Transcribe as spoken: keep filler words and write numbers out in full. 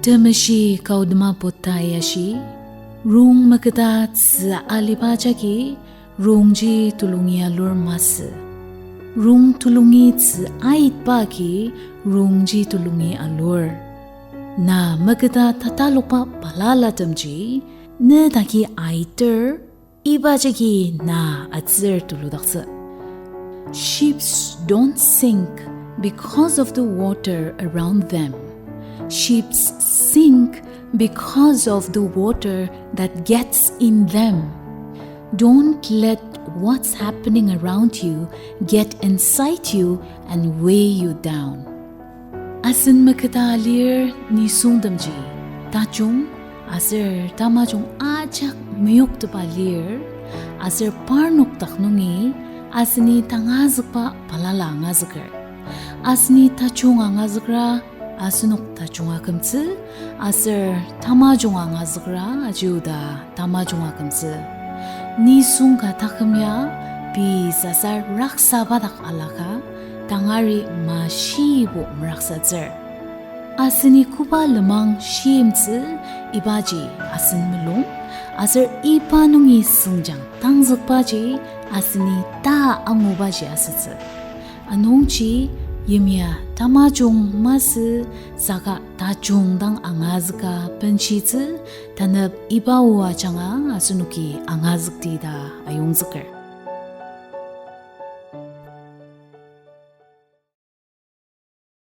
Temeshi kautema pota ya shi, rong meketa tzü aliba jagi rongji tulungi alur masü. Rong tulungi tzü aitba agi rongji tulungi alur. Na meketa tatalokba balalatemji, ne dagi aiter, iba jagi na atsür tuludaktsü. Ships don't sink because of the water around them. Ships sink because of the water that gets in them. Don't let what's happening around you get inside you and weigh you down. Asen meketa lir nisungtemji, tajung aser tamajung ajak meyoktepa lir, aser parnok dak nungi aseni tangazükba balala angazüker. Aseni tajung angazükra, asenok tajung akümtsü, aser tamajung angazükra aji oda tamajung akümtsü. Nisung ka taküm ya pei sasa raksaba dak alaka, tangari mashibo meraksatsür. Aseni koba lenmang shimtsü ibaji asen mulung, aser iba nungi sengjang tangzükbaji aseni ta angubaji asütsü. Anungji yimya tamajung masü saka tajung dang angazüka benshitsü, tanep iba o ajanga asenoki angazükti ta ayongzüker.